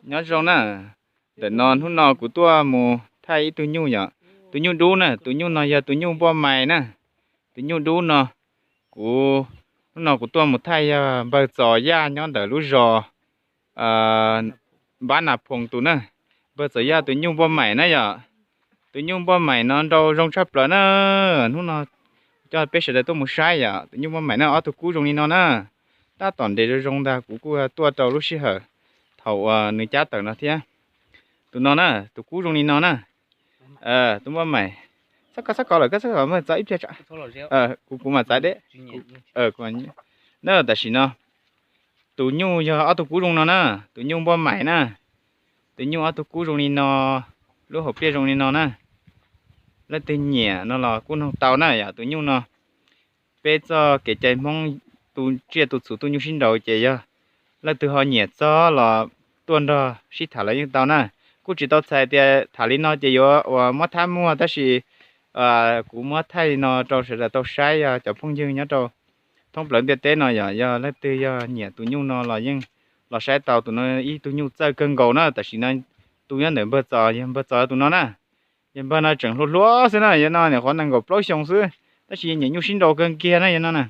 Nyob zoo na, ntawm no hnub no kuv tuaj mus thaij ib tug nyuj yom. Tus nyuj dub na, tus nyuj no yog tus nyuj npoj mais na. Tus nyuj dub no, kuv, hnub no kuv tuaj mus thaij yog npawg Txos Yaj nyob ntawm lub zos Npab Nas Phoos tus na. Npawg Txos Yaj tus nyuj npoj mais na yom. Tus nyuj npoj mais no nrau zoo tshaj plaws na. Hnub no coj peb sawv daws tuaj mus saib yom, tus nyuj npoj mais na ob tug kub zoo li no na. Tab tom nres zoo zoo ntag, kuv kuj tuaj rau lub sij hawm thaum uas nws cab tawm no thiab. Tus no na, tus kub zoo li no na. Tus npoj mais, txhob kov, txhob kov lawm, koj txhob kov, txav ib pliag tso. Kuv, kuv mam txav deb. Na, tam sim no tus nyuj yog ob tug kub zoo no na, tus nyuj npoj mais na. Tus nyuj ob tug kub zoo li no, lub hauv pliaj zoo li no na. Leej twg nyiam no los kuj noog tau na yom, tus nyuj no. Peb txoj kev cai Hmoob tu tsiaj tu txhu tu nyuj sib nraus ces yog leej twg ho nyiam txog los tuaj nrog sib tham los yeej tau na. Kuj tsis tau txhais tias tham li no ces yuav uas muab thab muag, tab sis kuv muab thaij li no rau sawv daws tau saib, yog cov phooj ywg nyob rau thoob plaws ntiaj teb no yom, yog leej twg yog nyiam tus nyuj no los yeej los saib tau. Tus no ib tug nyuj txawj kawg nkaus na. Tam sim no tus nyob ntawm npawg Txos, yog npawg Txos tus no na. Yog npawg no tseem hluas hluas xwb na, yog no niam qhuav nees nkaum plaub xyoo xwb, tab sis nyiam nyuj sib nraus kawg kiag na yog no na.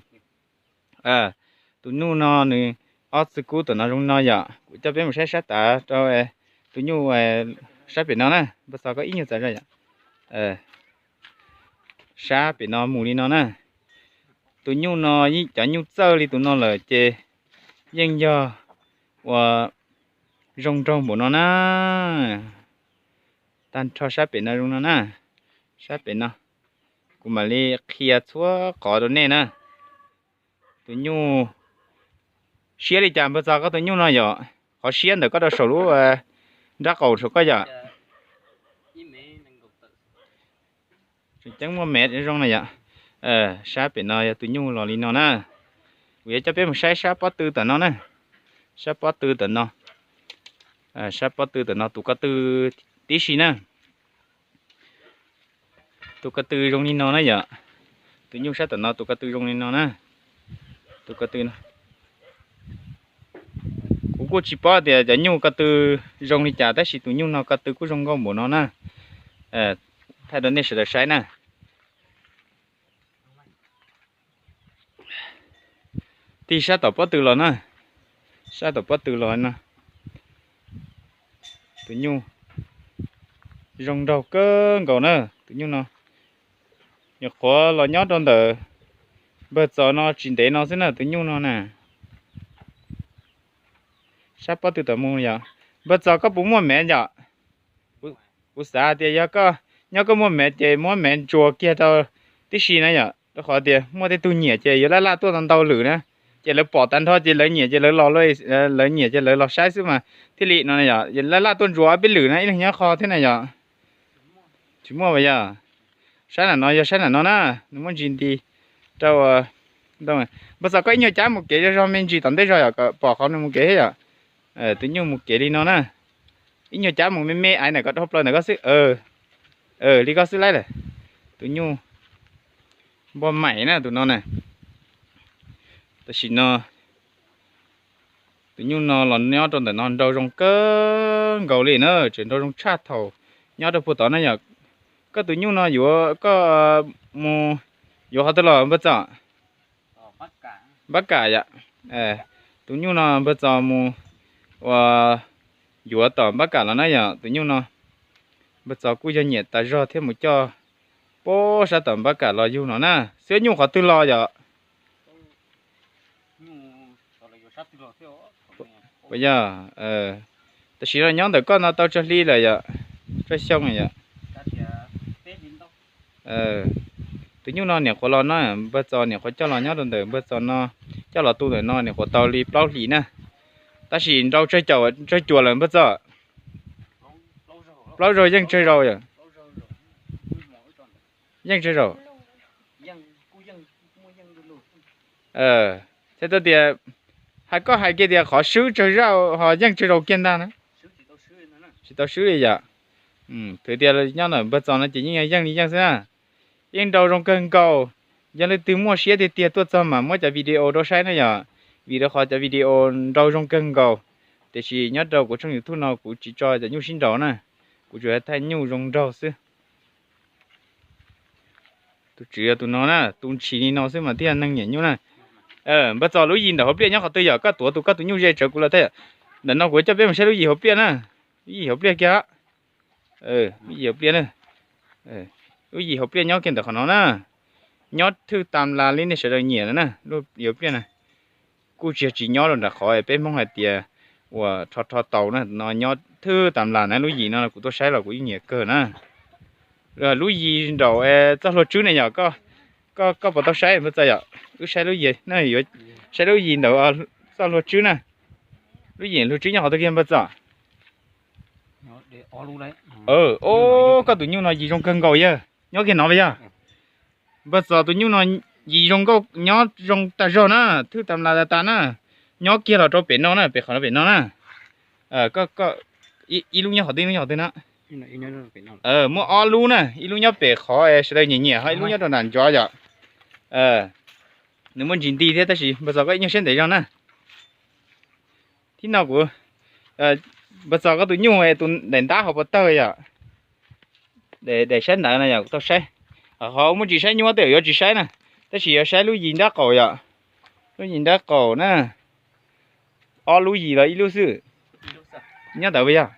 Tus nyuj no nws ob txwg kub tom no zoo no yom, kuv coj peb mus saib sab tav rau tus nyuj sab pem no na, npawg Txos koj ib nyuag txav zog yom. Sab pem no mus li no na. Tus nyuj no, cov nyuj txawj li tus no lawm ces yeej yog ua zoo nraug npaum no na. Tag nrho sab pem no zoo no na. Sab pem no, kuv mam li qhia txhua qhov rau nej na. Tus nyuj siab li cas npawg Txos koj tus nyuj no yom? Qhov siab ntawm koj rau saum lub nrab qaum saum koj yom. Tseem ceeb muaj mev zoo na yom. Sab pem no yog tus nyuj los li no na. Kuv yuav coj peb mus saib sab pob tw tom no na. Sab pob tw tom no. Sab pob tw tom no tus ko tw tib si na. Tus ko tw zoo li no na yom. Tus nyuj sab tom no tus ko tw zoo li no na. Tus ko tw no, kuv kuj tsis paub tias cov nyuj ko tw zoo li cas, tab sis tus nyuj no ko tw kuj zoo nkauj npaum no na. Thaij rau nej sawv daws saib na. Tig sab tom pob tw los na. Sab tom pob tw los no. Tus nyuj zoo nraug kawg nkaus na. Tus nyuj no nyuam qhuav los nyob rau ntawm npawg Txos no tsis ntev no xwb na, tus nyuj no na. Sab pob tw tom mus yom. Npawg Txos koj puas muaj mev yom? Kuv xav tias yog koj nyob koj muaj mev ces muab mev ntsuas kiag rau tib si na yom, rau qhov tias muaj tej tug nyiam ces yuav laj laj tuaj ntau ntau lwm na, ces lawv pom tag nrho ces lawv nyiam ces lawv los, lawv nyiam ces lawv los saib xwb mas thiaj li no yom, laj laj tuaj ntsuas ob peb lwm na ib leeg nyob qho thiab na yom. Tsis muaj as yog. Sab nram no yog sab nram no na, nws muaj ntsis nti rau. Npawg Txos koj ib nyuag cab mus kev zog zog me ntsis tom ntej zog yom, kom pom qhov nws mus kev thiab yom. Tus nyuj mus kev li no na. Ib nyuag cab mus me me aiv ntawm koj dhau plaws ntawm koj xwb. Li koj xwb lawm. Tus nyuj npoj maim na tus no na. Tam sim no tus nyuj no los nyob rau ntawm no nrau zoo kawg nkaus li na, tseem nrau zoo tshaj thaum nyob rau puag tod na yom. Koj tus nyuj no yuav koj mus yuav qhov twg los npawg Txos? Npab Kam yom. Tus nyuj no npawg Txos mus ua yuav tom Npab Kam los na yom. Tus nyuj no npawg Txos kuj yog nyiam tas zog thiab mus coj puag sab tom Npab Kam los yug no na. Xwb nyuj qhov twg los yom? Puas yog? Tam sim no nyob ntawm koj no tau tsawg hli lawm yom? Tsawg xyoo yom? Tus nyuj no niam qhuav los no, npawg Txos niam qhuav coj los nyob rau ntawm npawg Txos no, coj los tu ntawm no niam qhuav tau li plaub hlis na. Tab sis nrau tsawg caum tsawg cuam lawm npawg Txos? Plaub zaug yeej tsawg zaus yom? Yeej tsawg zaus. Thiab tau tias hais koj hais kiag tias qhov swb tsawg zaus ho yeej tsawg zaus kiag ntag na. Tsis tau swb li yom. Thwv tias nyob ntawm npawg Txos no ces yeej yeej li yeej xwb na. Yeej nrau zoo kawg nkaus. Yog leej twg muaj siab tiag tiag tuaj txog mas muab cov video rau saib na yom, vim rau qhov cov video nrau zoo kawg nkaus. Tiam sis nyob rau kuv tshooj YouTube no kuv tsis tso cov nyuj sib nraus na, kuv tsuas thaij nyuj zoo nraug xwb. Tus tswv yog tus no na, tus ntshis li no xwb mas thiaj neeg nyiam nyuj na. Npawg Txos, lub yim ntawm hauv pliaj nyob qhov twg yom? Koj tuav tus, koj tus nyuj ze tsawv kuv lawm thiab yom. Ntawm no kuv coj peb mus saib lub yim hauv pliaj na. Lub yim hauv pliaj kiag. Lub yim hauv pliaj na. Lub yim hauv pliaj nyob kiag ntawm qhov no na. Nyob thwj tas las li nej sawv daws nyiam na. Lub yim hauv pliaj na kuj tsis yog tsis nyob rau nram qhov peb Hmoob hais tias uas rho rho taus na, no nyob thwj tas las na. Lub yim no kuv tuaj saib los kuv yeej nyiam kawg na. Lub yim nraum txoj hlua tswb ne yom, koj puas tau saib npawg Txos yom? Wb saib lub yim na, yuav saib lub yim ntawm txoj hlua tswb na. Lub yim hlua tswb nyob qhov twg kiag npawg Txos? Ob, koj tus nyuj no yim zoo kawg nkaus yawg, nyob kiag no yog. Npawg Txos tus nyuj no yim zoo nkauj, nyob zoo tag zog na, thwj tas las tas tas na. Nyob kiag los rau pem no na, pem qhov no pem no na. Ib lub nyob qhov twg, ib lub nyob qhov twg na? Muaj ob lub na, ib lub nyob pem qhov sawv daws nyiam nyiam, ho ib lub nyob rau nram ncov yom. Nws muaj ntsis nti thiab tab sis npawg Txos koj ib nyuag siab ntev zog na. Thib no kuv, npawg Txos koj tus nyuj tus daim ntab hauv puas tawg yom? Daim saib ntawd no yog kuv tau saib. Ho muaj ntsis saib nyuaj tej yuav tsis saib na, tab sis yuav saib lub yim nrab qaum yom. Lub yim nrab qaum na, ob lub yim los ib lub xwb. Nyob ntawd puas yog?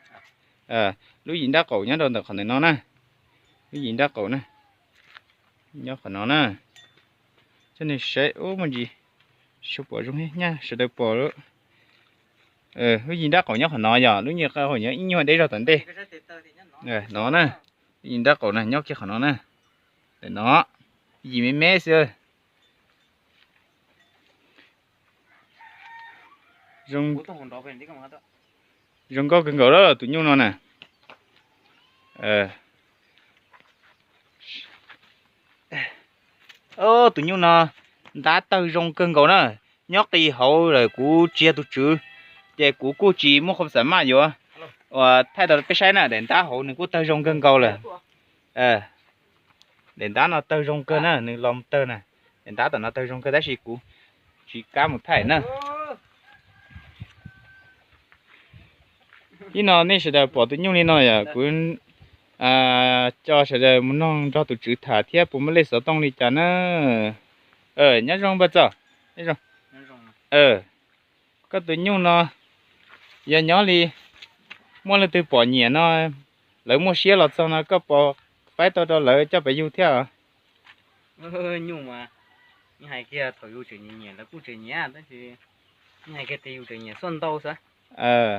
Lub yim nrab qaum nyob rau ntawm qhov ntawm no na. Lub yim nrab qaum na, nyob qhov no na. Coj nej saib, ub, muaj ntsis, tsis pom zoo, nyaj sawv daws pom. Lub yim nrab qaum nyob qhov no yog, lub yim nrab qaum nyob ib nyuag deb zog tom ntej. No na, lub yim nrab qaum na nyob kiag qhov no na. Ntawm no, yim me me xwb. Zoo nkauj kawg nkaus lawm tus nyuj no na. Tus nyuj no ntab tawg zoo kawg nkaus na. Nyob qis hauv lawm kuv tsis yog tus tswv, ces kuv kuj tsis muaj qhov xam maj yuav uas thaij tau peb saib na. Daim ntab hauv nws kuj tawg zoo kawg nkaus lawm. Daim ntab no tawg zoo kawg na, nws los tawg na. Daim ntab tom no tawg zoo kawg tab sis kuv tsis kam mus thaij na. Ib no nej sawv daws pom tus nyuj li no yog kuv coj sawv daws mus noog nrog tus tswv tham thiab puas muaj lej xov tooj li cas na. Nyob zoo npawg Txos. Koj tus nyuj no yog nyob li muaj leej twg pom nyiam no, lawv muaj siab los txog no koj puas faib tau rau lawv coj pes yug thiab? Nyuj mas, yeej hais kiag thaum yus tseem nyiam nyiam lawv kuj tseem nyiam tab sis yeej hais kiag tias yus tseem nyiam xuaj ntau xwb.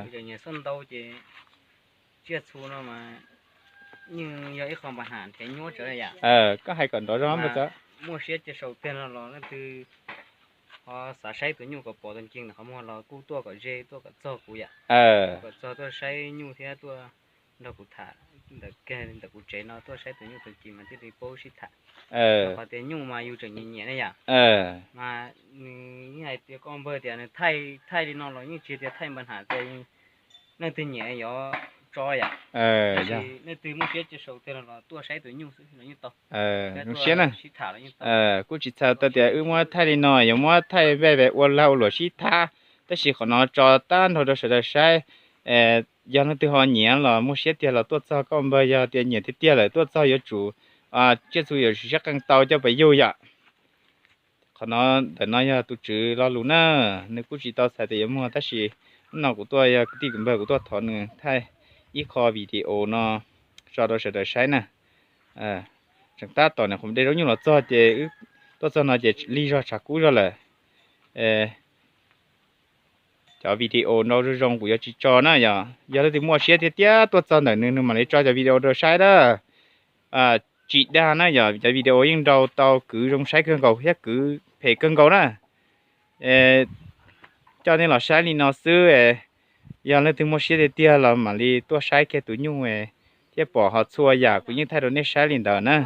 Yus tseem nyiam xuaj ntau ces tsiaj txhu no mas yeej yog ib qho npa ham nrhiav nyuaj tsawv yam. Koj hais kom nrov zog. Muaj siab cia sau tiag no los leej twg ho xav saib tus nyuj kom pom tus nkeeg ntawm qhov muag los kuj tuaj kom ze tuaj kom txog kuv yam. Kom txog tuaj saib nyuj thiab tuaj nrog kuv tham ntawm kuv tsev no tuaj saib tus nyuj tus nkeeg mas thiaj li paub sib tham. Qhov tias nyuj mas yus tseem nyiam nyiam ne yam. Mas nws yeej hais tias koj npawg tias nws thaij li no los yeej tsis tias thaij npa ham tias leej twg nyiam yuav tso yam. Leej twg muaj siab cia sau tiag los tuaj saib tus nyuj xwb los yeej tau. Zoo siab na. Kuj tsis txhais tau tias wb muab thaij li no yuav muab thaij npe ua lag ua luam sib tham, tab sis qhov no tso tag nrho rau sawv daws saib. Yog leej twg ho nyiam los muaj siab tiag los tuaj txog koj npawg, yog tias nyiam tiag tiag lawm tuaj txog yuav tsum, tsiaj txhu yuav tsum siab qeej tau coj pes yug yom. Qhov no, ntawm no yog tus tswv lo lus na, nws kuj tsis tau txhais tias yuav muag tab sis hnub no kuv tuaj yog kwv tij kwv npawg kuv tuaj thov nws thaij ib qho video no tso rau sawv daws saib na. Tseem tab tom nws qhov de zaub nyuj los txog ces tuaj txog no ces lig zog tshav kub zog lawm. Cov video nrau zoo zoo kuv yuav tsis tso na yom. Yog leej twg muaj siab tiag tiag tuaj txog ntawm nws, nws mam li tso cov video rau saib na. Tsis dag na yom, cov video yeej nrau tau kwv zoo saib kawg nkaus thiab kwv phem kawg nkaus na. Coj nej los saib li no xwb, yog leej twg muaj siab tiag tiag los mam li tuaj saib kiag tus nyuj thiab pom ho txhua yam kuv yeej thaij rau nej saib li ntawd na.